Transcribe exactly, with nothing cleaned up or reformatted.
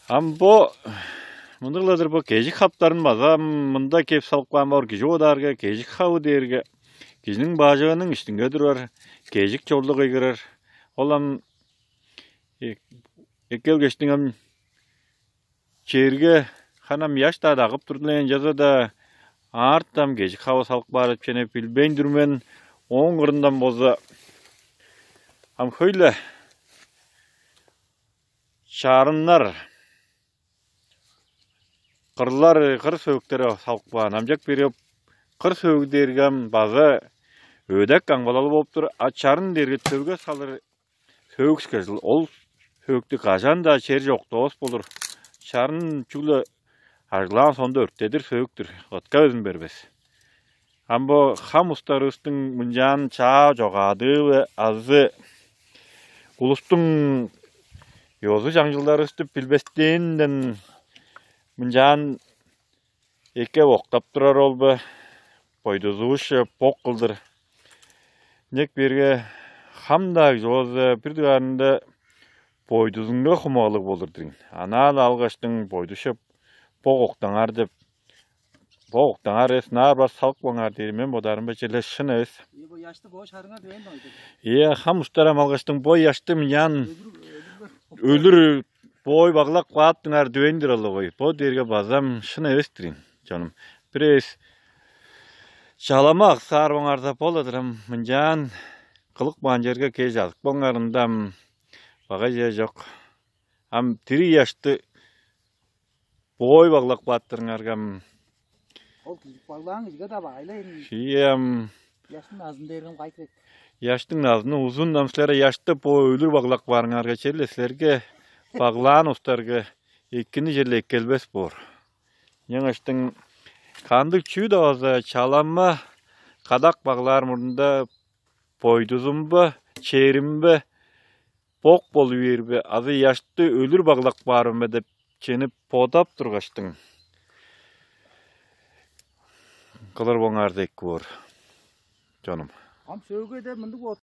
Ам бо мындыг-ла-дыр, бо кежик хаптарын база ам мында кеп салып каан боор. Кижи бодаарга, кежик хавы дээрге кижиниң бажыңының иштинге турар кежик чорлуг кыйгырар. Ол ам эккелгештиң ам черге ханам ыяш-даа дагып турдулаан, чаза-даа аартам кежик хавы салып каар деп чене билбейн тур мен. Ооң кырындан болза ам хөй-ле чарыннар, кырлар, кыр сөөктери салып каан. Амчак бери кыр сөөгү дээрге ам база өдек камгалалы болуп тур, а чарын дээрге төрге салыр сөөгүске чыл. Ол сөөктү кажан-даа черже октавас болур. Чарын чүгле ажыглаан соонда өрттедир сөөктүр, отка безин бербес. Ам бо хам устарывыстың мынчаан чаа чогаадыы-биле азы улустуң ёзу-чаңчылдарывысты билбестээнден мынчаан эки октап турар ол бе? Бойдузувусче бок кылдыр. Нек берге хам-даа чооза бир дугаарында бойдузунга хумалыг болур дирин. Анаа-ла алгаштың бойдуше бок октаңар деп, бок октаңар эс, наар бар салып кылыңар дээр. Мен бодаарымга черле шын эвес. Бо яшты бо шарыңар дээн дойду. Ийе, хам устарам алгаштың бо яшты мынчаан өлүр бой баглак кылааттыңар дивейн-дир ол-ла бой. Бо дээрге базам шын эвес-тирин, чонум. Бирээс чалама аксаар боңарда боладырам. Мынчаан кылык баан черге кеш азык боңарындам багай чер чок. Ам тири ыяшты бой баглап кааттырыңаргам. Ол кижик баглаан кижиге-даа багайла эми. Шием. Яштың назын дээргем кайт бек. Яштың назыны узун, ам силер яшты бо өлүр баглап каарыңарга черле силерге баглаан устарга эккини черле эккелбес боор. Ынчангаштың кандыг чүү-даа база чалама кадак баглаар мурнунда бойдузумба, черимбе, бок болу бээрби азы яшты өлүр баглак баарымбе деп чени бодап тургаштың кылыр боңарда эки боор, чонум. Ам сөөгеде мындыг